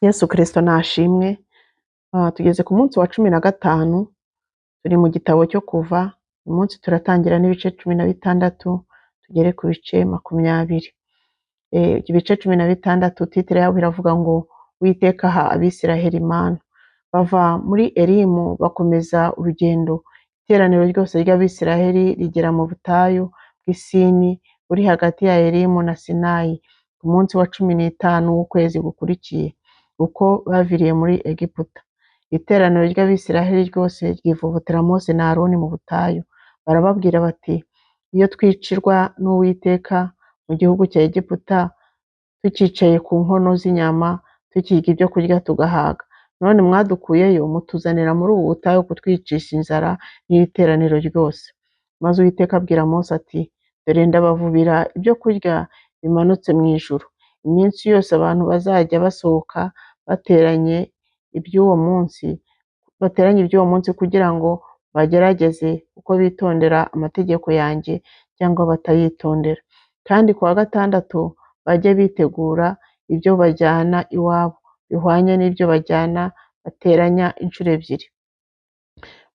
Yesu Kristo nashimwe. Tugeze ku munsi wa 15, turi mu gitabo cyo Kuva. Uyu munsi turatangira n'ibice 16 tugere ku bice 20. Ibice 16 titre yabo iravuga ngo Uwiteka aha Abisiraheli manu. Bava muri Elimu bakomeza urugendo, iteraniro ryose ry'Abisiraheli rigera mu butayu bw'i Sini buri hagati ya Elimu na Sinayi, ku munsi wa 15 w'ukwezi gukurikiye, uko baviriye muri Egiputa. Iteraniro ry'Abisiraheli ryose ryivovotera Mose na Aroni mu butayu, barababwira bati: iyo twicirwa n'Uwiteka mu gihugu cya Egiputa, tucyicaye ku nkono z'inyama, tukirya ibyo kurya tugahaga. None mwadukuyeyo mutuzanira muri ubu butayu kutwicisha inzara n'iri teraniro ryose. Maze Uwiteka abwira Mose ati: dore ndabavubira ibyo kurya bimanutse mu ijuru. Iminsi yose abantu bazajya basohoka bateranye iby'uwo munsi, bateranye iby'uwo munsi kugira ngo bagerageze uko bitondera amategeko yanjye cyangwa batayitondera. Kandi ku wa gatandatu bajye bitegura ibyo bajyana iwabo, bihwanye n'ibyo bajyana bateranya inshuro ebyiri.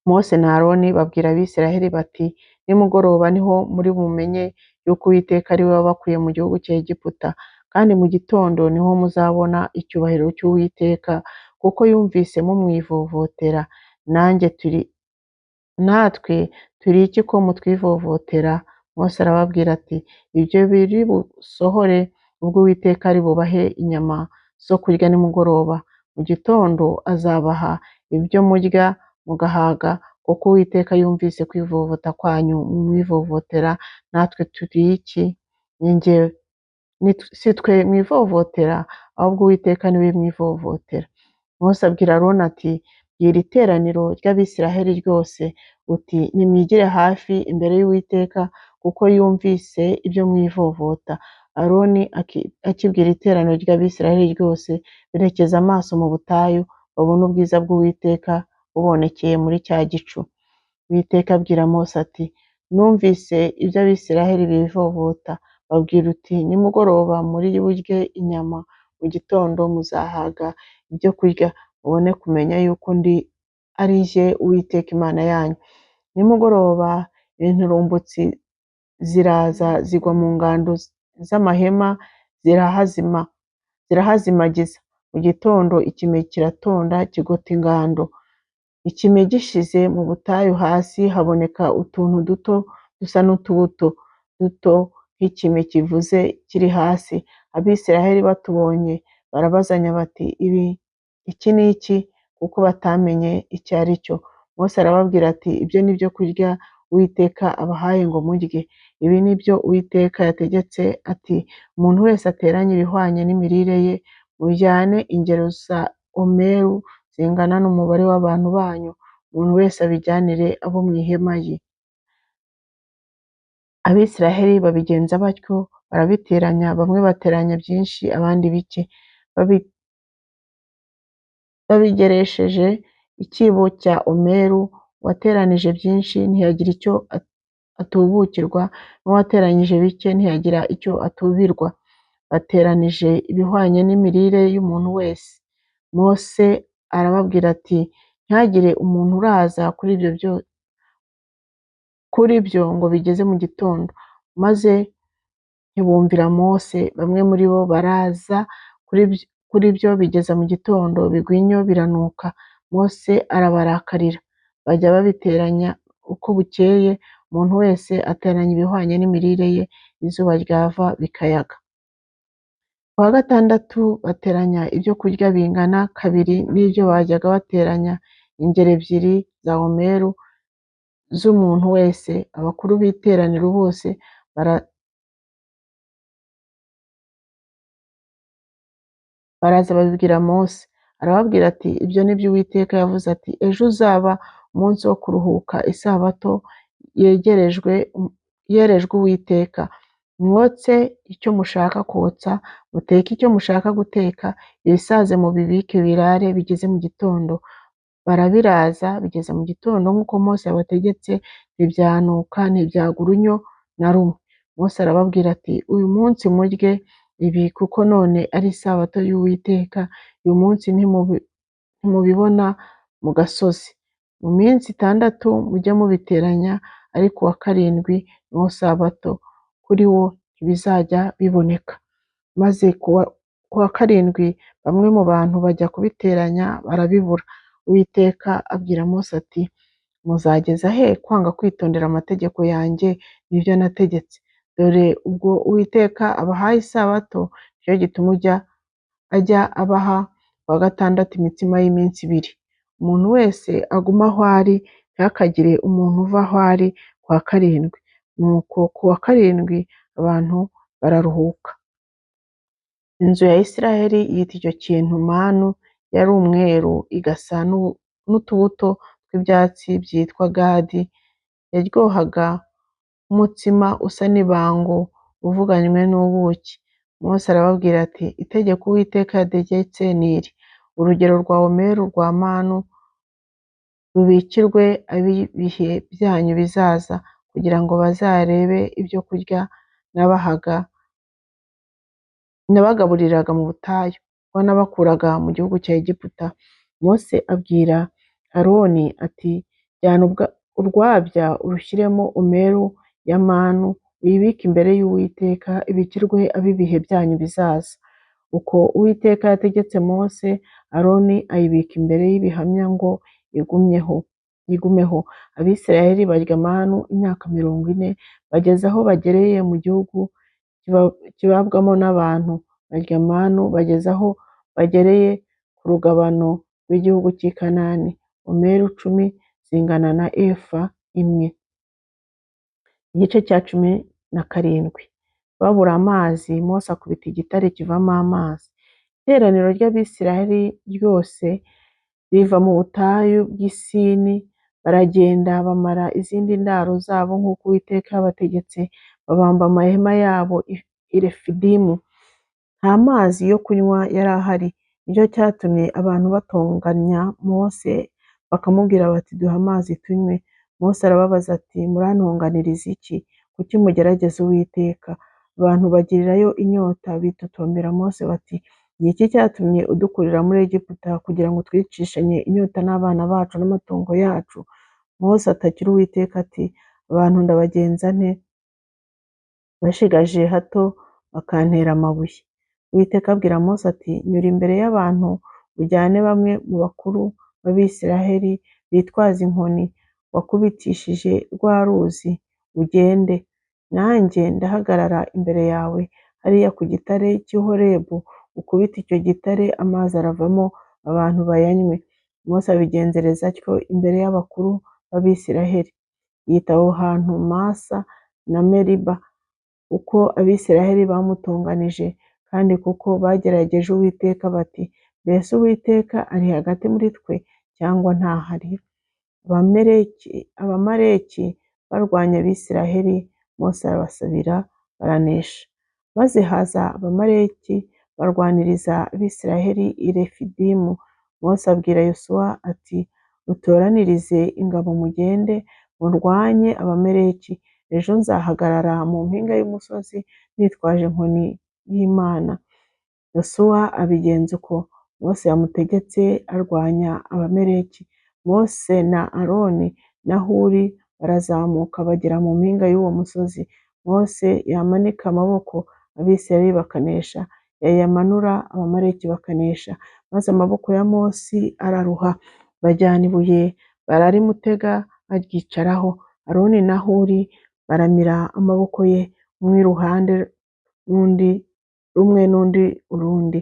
Mose na Aroni babwira Abisiraheli bati: nimugoroba niho muri bumenye yuko Uwiteka ari we wabakuye mu gihugu cya Egiputa, kandi mu gitondo niho muzabona icyubahiro cy'Uwiteka, kuko yumvise mumwivovotera. Natwe turi iki ko mutwivovotera? Mose arababwira ati: ibyo biri busohore ubwo Uwiteka ari bubahe inyama zo kurya nimugoroba, mu gitondo azabaha ibyo murya mugahaga, kuko Uwiteka yumvise kwivovota kwanyu mumwivovotera. Natwe turi iki? Si twe mwivovotera, ahubwo Uwiteka ni we mwivovotera. Mose abwira Aroni ati: bwira iteraniro ry'Abisiraheli ryose uti: nimwigire hafi imbere y'Uwiteka, kuko yumvise ibyo mwivovota. Aroni akibwira iteraniro ry'Abisiraheli ryose, berekeza amaso mu butayu, babona ubwiza bw'Uwiteka bubonekeye muri cya gicu. Uwiteka abwira Mose ati: numvise ibyo Abisiraheli bivovota, babwira uti: nimugoroba muri burye inyama, mu gitondo muzahaga ibyo kurya, mubone kumenya yuko ndi ari jye Uwiteka Imana yanyu. Nimugoroba inturumbutsi ziraza zigwa mu ngando z'amahema, zirahazimagiza. Mu gitondo ikime kiratonda kigota ingando. Ikime gishize mu butayu hasi haboneka utuntu duto dusa n'utubuto duto nk'ikime kivuze kiri hasi. Abisiraheli batubonye barabazanya bati: ibi iki ni iki? Kuko batamenye icyo ari cyo. Mose arababwira ati: ibyo ni byo kurya Uwiteka abahaye ngo murye. Ibi ni byo Uwiteka yategetse ati: umuntu wese ateranye ibihwanye n'imirire ye, mujyane ingero za omeru zingana n'umubare w'abantu banyu, umuntu wese abijyanire abo mu ihema ye. Abisiraheli babigenza batyo, barabiteranya, bamwe bateranya byinshi abandi bike. Babigeresheje icyibo cya omeru, uwateranije byinshi ntiyagira icyo atubukirwa, n'uwateranyije bike ntiyagira icyo atubirwa. Bateranije ibihwanye n'imirire y'umuntu wese. Mose arababwira ati: ntihagire umuntu uraza kuri byo ngo bigeze mu gitondo. Maze ntibumvira Mose, bamwe muri bo baraza kuri byo bigeza mu gitondo, bigwa inyo biranuka. Mose arabarakarira. Bajya babiteranya uko bukeye, umuntu wese ateranya ibihwanye n'imirire ye, izuba ryava bikayaga. Ku wa gatandatu bateranya ibyo kurya bingana kabiri n'ibyo bajyaga bateranya, ingero ebyiri za omeru z'umuntu wese. Abakuru b'iteraniro bose baraza babibwira Mose. Arababwira ati: ibyo ni byo Uwiteka yavuze ati: ejo uzaba umunsi wo kuruhuka, isabato yerejwe Uwiteka. Mwotse icyo mushaka kotsa, muteke icyo mushaka guteka, ibisaze mubibike birare bigeze mu gitondo. Barabiraza bigeza mu gitondo nk'uko Mose yabategetse, ntibyanuka, ntibyaga urunyo na rumwe. Mose arababwira ati: uyu munsi murye ibi kuko none ari isabato y'Uwiteka, uyu munsi ntimubibona mu gasozi. Mu minsi 6 mujye mubiteranya, ariko uwa karindwi ni wo sabato, kuri wo ntibizajya biboneka. Maze ku wa karindwi bamwe mu bantu bajya kubiteranya barabibura. Uwiteka abwira Mose ati muzageza he kwanga kwitondera amategeko yanjye n'ibyo nategetse? Dore ubwo Uwiteka abahaye isabato, nicyo gituma ajya abaha ku wa gatandatu imitsima y'iminsi 2. Umuntu wese agume aho ari, ntihakagire umuntu uva aho ari ku wa karindwi. Nuko ku wa karindwi abantu bararuhuka. Inzu ya Isirayeli yita icyo kintu manu, yari umweru igasa n'utubuto tw'ibyatsi byitwa gadi, yaryohaga nk'umutsima usa n'ibango uvuganywe n'ubuki. Mose arababwira ati itegeko Uwiteka yategetse ni iri: urugero rwa omeru rwa manu rubikirwe ab'ibihe byanyu bizaza, kugira ngo bazarebe ibyo kurya nabagaburiraga mu butayu, ubwo nabakuraga mu gihugu cya Egiputa. Mose abwira Aroni ati jyana urwabya urushyiremo omeru ya manu, uyibike imbere y'Uwiteka, ibikirwe ab'ibihe byanyu bizaza. Uko Uwiteka yategetse Mose, Aroni ayibika imbere y'ibihamya ngo igumeho. Abisirayeli barya manu imyaka 40, bageze aho bagereye mu gihugu kibabwamo n'abantu. Barya manu bageze aho bagereye ku rugabano rw'igihugu cy'i Kanani. Omeru 10 zingana na efa 1. Igice cya 17. Babura amazi, Mose akubita igitare kivamo amazi. Iteraniro ry'Abisirayeli ryose riva mu butayu bw'i Sini, baragenda bamara izindi ndaro zabo nk'uko Uwiteka yabategetse, babamba amahema yabo i Refidimu. Nta mazi yo kunywa yari ahari, nicyo cyatumye abantu batonganya Mose bakamubwira bati duha amazi tunywe. Mose arababaza ati murantonganiriza iki? Kuki mugerageza Uwiteka? Abantu bagirirayo inyota bitotombera Mose bati ni iki cyatumye udukurira muri Egiputa kugira ngo twicishanye inyota n'abana bacu n'amatungo yacu? Mose atakira Uwiteka ati abantu ndabagenza nte? Bashigaje hato bakantera amabuye. Uwiteka abwira Mose ati nyura imbere y'abantu ujyane bamwe mu bakuru b'Abisirayeli bitwaza inkoni wakubitishije rwa ruzi, ugende. Nanjye ndahagarara imbere yawe hariya ku gitare cy'i Horebu, ukubite icyo gitare amazi aravamo abantu bayanywe. Mose abigenzereza atyo imbere y'abakuru b'Abisirayeli. Yita aho hantu Masa na Meriba, uko Abisirayeli bamutonganije, kandi kuko bagerageje Uwiteka bati mbese Uwiteka ari hagati muri twe cyangwa ntahari? Abamaleki barwanya Abisirayeli, Mose arabasabira baranesha. Maze haza Abamaleki barwaniriza Abisirayeli i Refidimu. Mose abwira Yosuwa ati mutoranirize ingabo mugende murwanye Abamaleki, ejo nzahagarara mu mpinga y'umusozi nitwaje inkoni y'Imana. Yosuwa abigenza uko Mose yamutegetse, arwanya Abamaleki. Mose na Aroni na Huri barazamuka bagera mu mpinga y'uwo musozi. Mose yamanika amaboko, Abisirayeli bakanesha, yayamanura Abamaleki bakanesha. Maze amaboko ya Mose araruha, bajyana ibuye bararimutega aryicaraho. Aroni na Huri baramira amaboko ye, umwe iruhande rumwe n'undi urundi.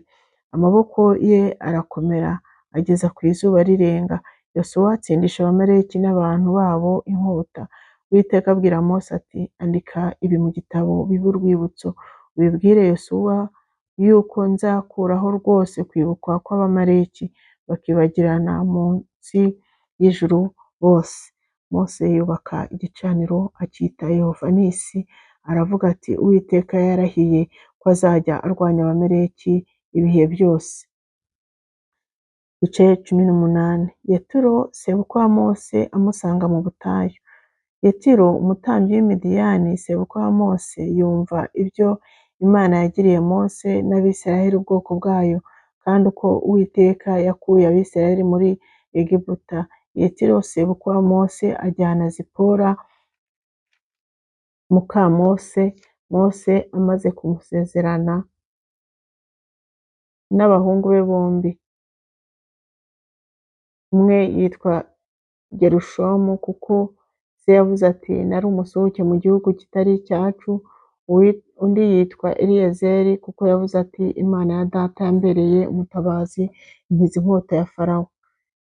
Amaboko ye arakomera ageza ku izuba rirenga. Yosuwa atsindisha Abamaleki n'abantu babo inkota. Uwiteka abwira Mose ati andika ibi mu gitabo bibe urwibutso, ubibwire Yosuwa yuko nzakuraho rwose kwibukwa kw'Abamaleki, bakibagirana munsi y'ijuru bose. Mose yubaka igicaniro acyita Yehova Nisi, aravuga ati Uwiteka yarahiye ko azajya arwanya Abamaleki ibihe byose. Ibice 18. Yetiro sebukwe wa Mose amusanga mu butayu. Yetiro umutambyi w'i Midiyani sebukwe wa Mose yumva ibyo Imana yagiriye Mose n'Abisirayeli ubwoko bwayo, kandi uko Uwiteka yakuye Abisirayeli muri Egiputa. Yetiro sebukwe wa Mose ajyana Zipora muka Mose, Mose amaze kumusezerana n'abahungu be bombi. Umwe yitwa Gerushomu kuko se yavuze ati nari umusuhuke mu gihugu kitari icyacu, undi yitwa Eliyezeri kuko yavuze ati Imana ya data yambereye umutabazi inkiza inkota ya Farawo.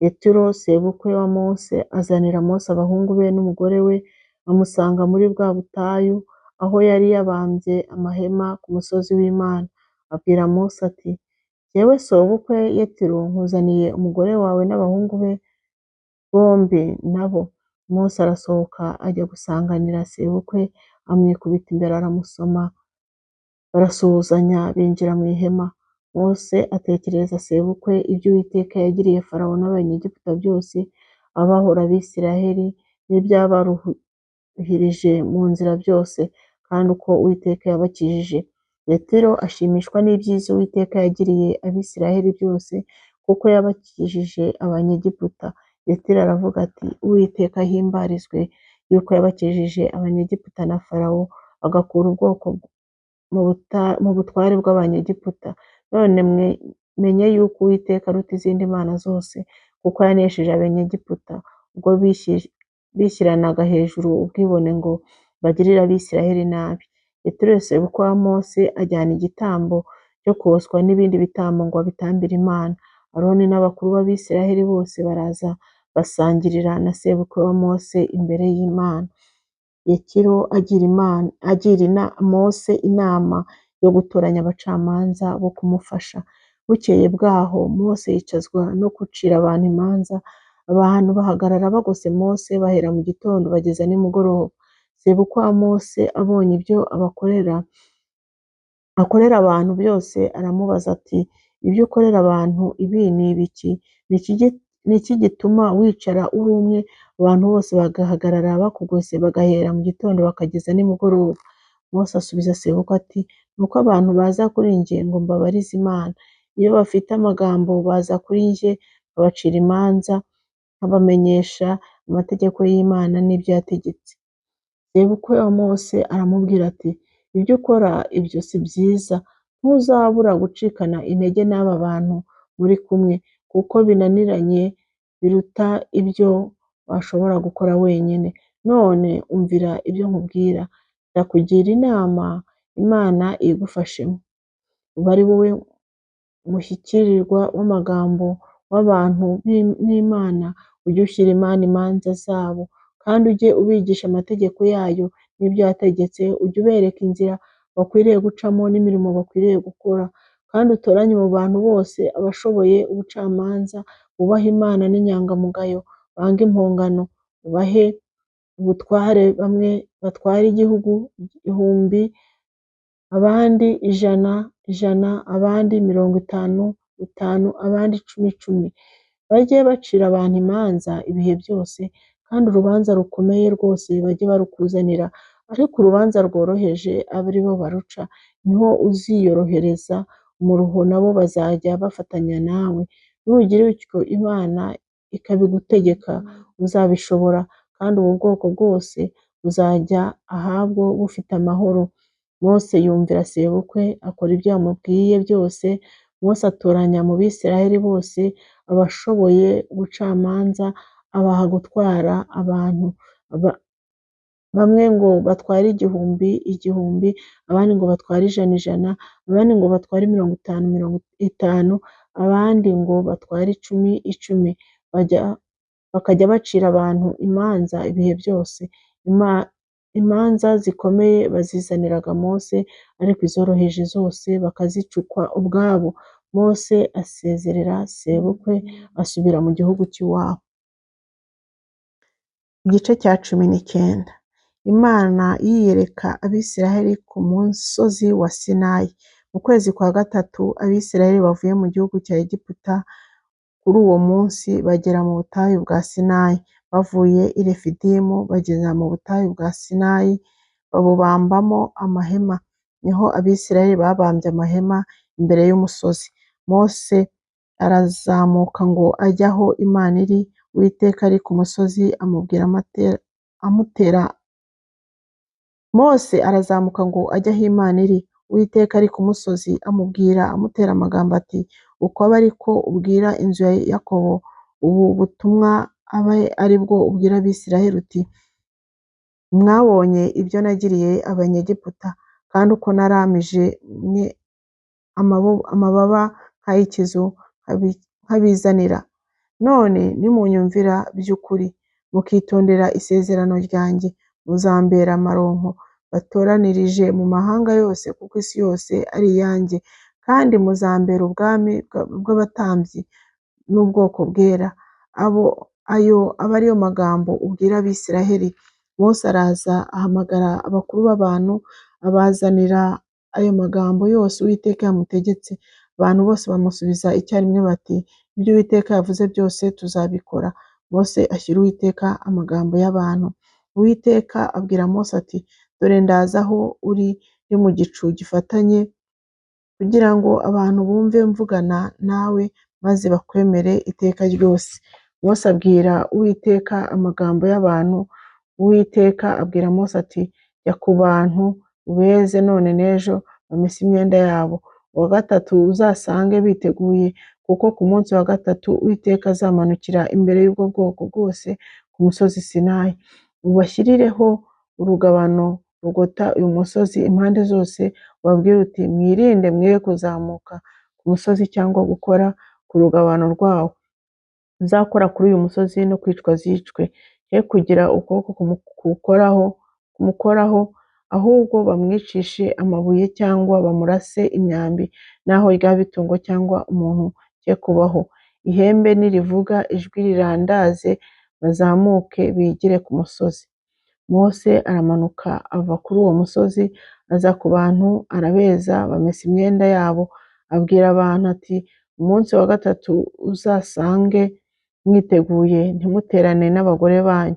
Yetiro sebukwe wa Mose azanira Mose abahungu be n'umugore we, amusanga muri bwa butayu aho yari yabambye amahema ku musozi w'Imana. Abwira Mose ati jyewe sobukwe Yetiro nkuzaniye umugore wawe n'abahungu be bombi nabo. Mose arasohoka ajya gusanganira sebukwe, amwikubita imbere aramusoma, barasuhuzanya binjira mu ihema. Mose atekerereza sebukwe ibyo Uwiteka yagiriye Farawo n'Abanyegiputa byose, abahora Abisirayeli n'ibyabaruhirije mu nzira byose, kandi uko Uwiteka yabakijije. Yetiro ashimishwa n'ibyiza Uwiteka yagiriye Abisirayeli byose, kuko yabakijije Abanyegiputa. Yetiro aravuga ati Uwiteka ahimbarizwe yuko yabakijije Abanyegiputa na Farawo, agakura ubwoko mu butware bw'Abanyegiputa. None menye yuko Uwiteka aruta izindi mana zose, kuko yanesheje Abanyegiputa ubwo bishyiranaga hejuru ubwibone ngo bagirire Abisirayeli nabi. Yetiro sebukwe wa Mose ajyana igitambo cyo koswa n'ibindi bitambo ngo abitambire Imana. Aroni n'abakuru b'Abisirayeli bose baraza basangirira na sebukwe wa Mose imbere y'Imana. Yetiro agira Mose inama yo gutoranya abacamanza bo kumufasha. Bukeye bwaho Mose yicazwa no gucira abantu imanza, abantu bahagarara bagose Mose bahera mu gitondo bageza nimugoroba. Sebukwe wa Mose abonye ibyo akorera abantu byose, aramubaza ati ibyo ukorera abantu ibi ni ibiki? Ni iki gituma wicara uri umwe, abantu bose bagahagarara bakugose bagahera mu gitondo bakageza nimugoroba? Mose asubiza sebukwe ati nuko abantu baza kuri njye ngo mbabarize Imana. Iyo bafite amagambo baza kuri njye nkabacira imanza, nkabamenyesha amategeko y'Imana n'ibyo yategetse. Sebukwe wa Mose aramubwira ati ibyo ukora ibyo si byiza, ntuzabura gucikana intege n'aba bantu muri kumwe, kuko binaniranye biruta ibyo washobora gukora wenyine. None umvira ibyo nkubwira, ndakugira inama, Imana igufashemo. Uba ari wowe mushyikirirwa w'amagambo w'abantu n'Imana, ujye ushyira Imana imanza zabo, kandi ujye ubigisha amategeko yayo n'ibyo yategetse, ujye ubereka inzira bakwiriye gucamo n'imirimo bakwiriye gukora, kandi utoranye mu bantu bose abashoboye ubucamanza, bubaha Imana n'inyangamugayo, bange impongano, ubahe ubutware, bamwe batware igihugu igihumbi, abandi ijana ijana, abandi 50 50, abandi 10 10. Bajye bacira abantu imanza ibihe byose, kandi urubanza rukomeye rwose bajye barukuzanira, ariko urubanza rworoheje abe ari bo baruca. Niho uziyorohereza umuruho, nabo bazajya bafatanya nawe. Nugira utyo Imana ikabigutegeka uzabishobora, kandi ubu bwoko bwose buzajya ahabwo bufite amahoro. Mose yumvira sebukwe akora ibyo yamubwiye byose. Mose atoranya mu Bisirayeli bose abashoboye ubucamanza, abaha gutwara abantu, bamwe ngo batware igihumbi igihumbi, abandi ngo batware ijana ijana, abandi ngo batware 50 50, abandi ngo batware 10 10, bakajya bacira abantu imanza ibihe byose. Imanza zikomeye bazizaniraga Mose, ariko izoroheje zose bakazicukwa ubwabo. Mose asezerera sebukwe asubira mu gihugu cy'iwabo. Igice cya 19. Imana yiyereka Abisirayeli ku musozi wa Sinayi. Mu kwezi kwa gatatu Abisirayeli bavuye mu gihugu cya Egiputa, kuri uwo munsi bagera mu butayu bwa Sinayi. Bavuye i Refidimu bagera mu butayu bwa Sinayi, babubambamo amahema. Niho Abisirayeli babambye amahema imbere y'umusozi. Mose arazamuka ngo ajye aho Imana iri. Uwiteka ari ku musozi amubwira amutera Mose arazamuka ngo ajye aho Imana iri. Uwiteka ari ku musozi amubwira amutera amagambo ati: "Uko abe ari ko ubwira inzu ya Yakobo, ubu butumwa abe ari bwo ubwira Abisirayeli uti: Mwabonye ibyo nagiriye Abanyegiputa, kandi uko naramije mwe amababa nk'ay'ikizu nkabizanira. None nimunyumvira by'ukuri, mukitondera isezerano ryanjye, muzambera amaronko batoranirije mu mahanga yose, kuko isi yose ari iyanjye, kandi muzambera ubwami bw'abatambyi n'ubwoko bwera. Ayo abe ari yo magambo ubwira Abisirayeli." Mose araza ahamagara abakuru b'abantu, abazanira ayo magambo yose Uwiteka yamutegetse. Abantu bose bamusubiza icyarimwe bati: "Ibyo Uwiteka yavuze byose tuzabikora." Mose ashyira Uwiteka amagambo y'abantu. Uwiteka abwira Mose ati: "Dore ndaza aho uri ndi mu gicu gifatanye, kugira ngo abantu bumve mvugana nawe, maze bakwemere iteka ryose." Mose abwira Uwiteka amagambo y'abantu. Uwiteka abwira Mose ati: "Jya ku bantu ubeze none n'ejo, bamese imyenda yabo. Uwa gatatu uzasange biteguye, kuko ku munsi wa gatatu Uwiteka azamanukira imbere y'ubwo bwoko bwose ku musozi Sinayi. Ubashyirireho urugabano rugota uyu musozi impande zose, ubabwire uti: Mwirinde mwe kuzamuka ku musozi cyangwa gukora ku rugabano rwawo. Uzakora kuri uyu musozi no kwicwa azicwe. He kugira ukuboko kumukoraho, ahubwo bamwicishe amabuye cyangwa bamurase imyambi, naho ryaba itungo cyangwa umuntu cye kubaho. Ihembe nirivuga ijwi rirandaze, bazamuke bigire ku musozi." Mose aramanuka ava kuri uwo musozi, aza ku bantu arabeza, bamesa imyenda yabo. Abwira abantu ati: "Umunsi wa gatatu uzasange mwiteguye, ntimuterane n'abagore banyu."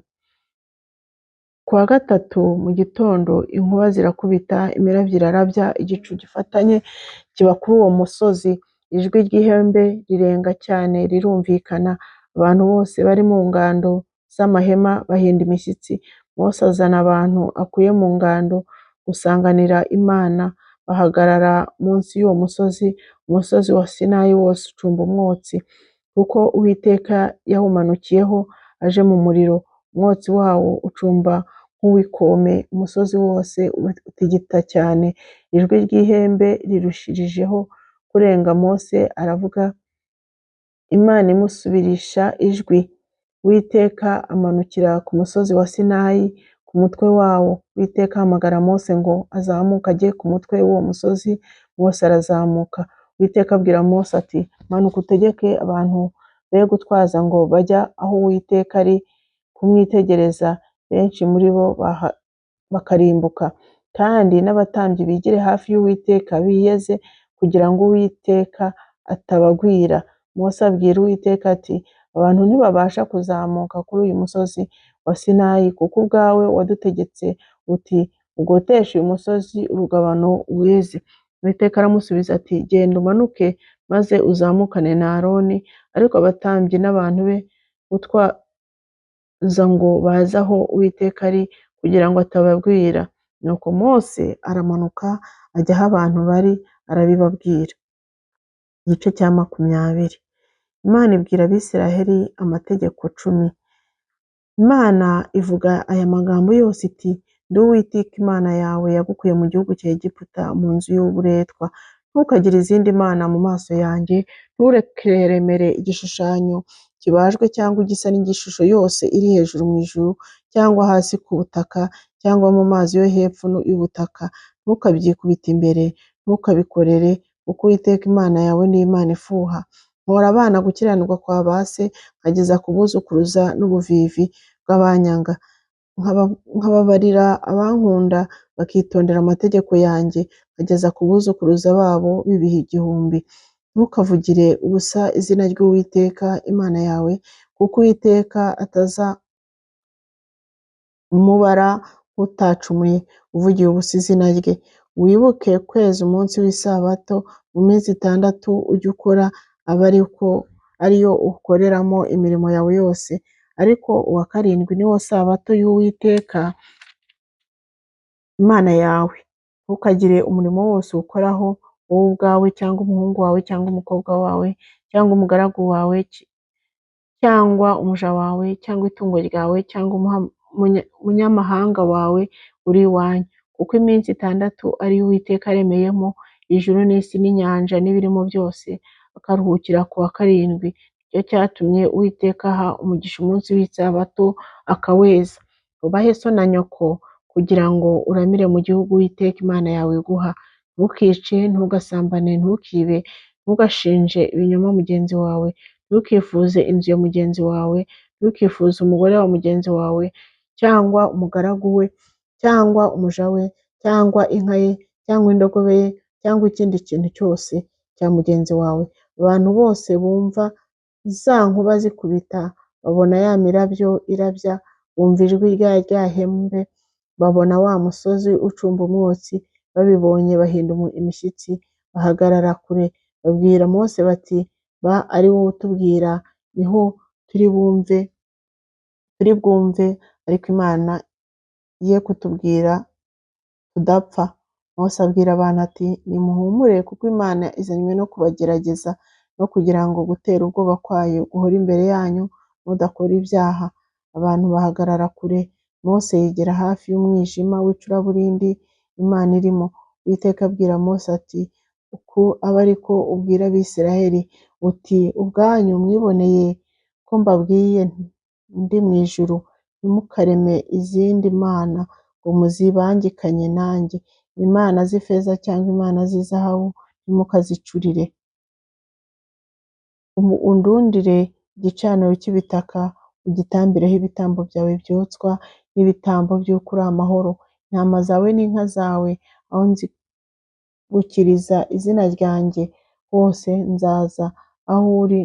Ku wa gatatu mu gitondo inkuba zirakubita, imirabyo irarabya, igicu gifatanye kiba kuri uwo musozi. Ijwi ry'ihembe rirenga cyane rirumvikana. Abantu bose bari mu ngando z'amahema bahinda imishyitsi. Mose azana abantu akuye mu ngando gusanganira Imana, bahagarara munsi y'uwo musozi. Umusozi wa Sinayi wose ucumba umwotsi, kuko Uwiteka yawumanukiyeho aje mu muriro. Umwotsi wawo ucumba nk'uw'ikome, umusozi wose utigita cyane. Ijwi ry'ihembe rirushirijeho kurenga. Mose aravuga, Imana imusubirisha ijwi. Uwiteka amanukira ku musozi wa Sinayi ku mutwe wawo. Uwiteka ahamagara Mose ngo azamuke ajye ku mutwe w'uwo musozi. Mose arazamuka. Uwiteka abwira Mose ati: "Manuka utegeke abantu be gutwaza ngo bajya aho Uwiteka ari kumwitegereza, benshi muri bo bakarimbuka. Kandi n'abatambyi bigire hafi y'Uwiteka biyeze, kugira ngo Uwiteka atabagwira." Mose abwira Uwiteka ati: "Abantu ntibabasha kuzamuka kuri uyu musozi wa Sinayi, kuko ubwawe wadutegetse uti: Ugoteshe uyu musozi urugabano uweze." Uwiteka aramusubiza ati: "Genda umanuke maze uzamukane na Aroni, ariko abatambyi n'abantu be gutwaza ngo baze aho Uwiteka ari, kugira ngo atababwira." Nuko Mose aramanuka ajya aho abantu bari, arabibabwira. Igice cya 20. Imana ibwira Abisirayeli amategeko 10. Imana ivuga aya magambo yose iti: "Ndi Uwiteka Imana yawe yagukuye mu gihugu cya Egiputa, mu nzu y'uburetwa. Ntukagire izindi mana mu maso yanjye, nturekeremere igishushanyo kibajwe cyangwa igisa n'igishusho yose iri hejuru mu ijuru cyangwa hasi ku butaka cyangwa mu mazi yo hepfo y'ubutaka. Ntukabyikubite imbere, ntukabikorere, kuko Uwiteka Imana yawe ni Imana ifuha. Mpora abana gukiranirwa kwa ba se, nkageza ku buzukuruza n'ubuvivi bw'abanyanga. Nkababarira abankunda bakitondera amategeko yanjye, nkageza ku buzukuruza babo b'ibihe 1000. Ntukavugire ubusa izina ry'Uwiteka Imana yawe, kuko Uwiteka atazamubara nk'utacumuye uvugiye ubusa izina rye. Wibuke kweza umunsi w'isabato, mu minsi 6 ujye ukora abe ariyo ukoreramo imirimo yawe yose, ariko uwa karindwi ni wo sabato y'Uwiteka Imana yawe. Ntukagire umurimo wose uwukoraho, wowe ubwawe cyangwa umuhungu wawe cyangwa umukobwa wawe cyangwa umugaragu wawe cyangwa umuja wawe cyangwa itungo ryawe cyangwa umunyamahanga wawe uri iwanyu, kuko iminsi 6 ari yo Uwiteka yaremeyemo ijuru n'isi n'inyanja n'ibirimo byose, akaruhukira ku wa karindwi. Nicyo cyatumye Uwiteka aha umugisha umunsi w'isabato akaweza. Ubahe so na nyoko, kugira ngo uramire mu gihugu Uwiteka Imana yawe iguha. Ntukice, ntugasambane, ntukibe, ntugashinje ibinyoma mugenzi wawe, ntukifuze inzu ya mugenzi wawe, ntukifuze umugore wa mugenzi wawe, cyangwa umugaragu we, cyangwa umuja we, cyangwa inka ye, cyangwa indogobe ye, cyangwa ikindi kintu cyose cya mugenzi wawe. Abantu bose bumva za nkuba zikubita, babona ya mirabyo irabya, bumva ijwi rya hembe, babona wa musozi ucumba umwotsi, babibonye bahinda imishyitsi, bahagarara kure, babwira Mose bati, ba ari wowe utubwira, niho turi bwumve, ariko Imana ye kutubwira tudapfa. Mose abwira abantu ati, nimuhumure, kuko Imana izanywe no kubagerageza, no kugira ngo gutera ubwoba kwayo guhore imbere yanyu, mudakora ibyaha. Abantu bahagarara kure. Mose yegera hafi y'umwijima w'icuraburindi Imana irimo. Uwiteka abwira Mose ati, uku abe ari ko ubwira Abisirayeli uti, ubwanyu mwiboneye ko mbabwiye ndi mu ijuru, ntimukareme izindi mana ngo muzibangikanye nanjye, imana z'ifeza cyangwa imana z'izahabu ntimukazicurire. Undundire igicaniro cy'ibitaka, ugitambireho ibitambo byawe byotswa n'ibitambo by'uko uri amahoro, intama zawe n'inka zawe, aho nzibukiriza izina ryanjye hose nzaza aho uri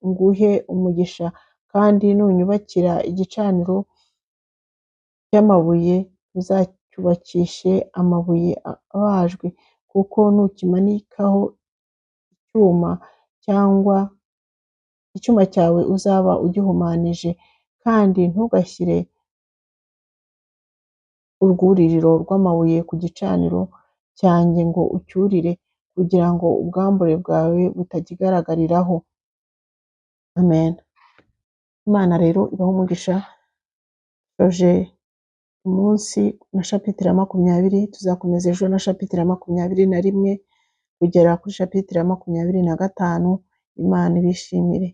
nguhe umugisha, kandi nunyubakira igicaniro cy'amabuye uzacyubakishe amabuye abajwe, kuko nukimanikaho icyuma cyangwa icyuma cyawe uzaba ugihumanije, kandi ntugashyire urwuririro rw'amabuye ku gicaniro cyanjye ngo ucyurire, kugira ngo ubwambure bwawe butagigaragariraho. Amen. Imana rero ibahe umugisha. Soje umunsi na shapitire ya 20, tuzakomeza ejo na shapitire ya 21 kugera kuri shapitire ya 25. Imana ibishimire.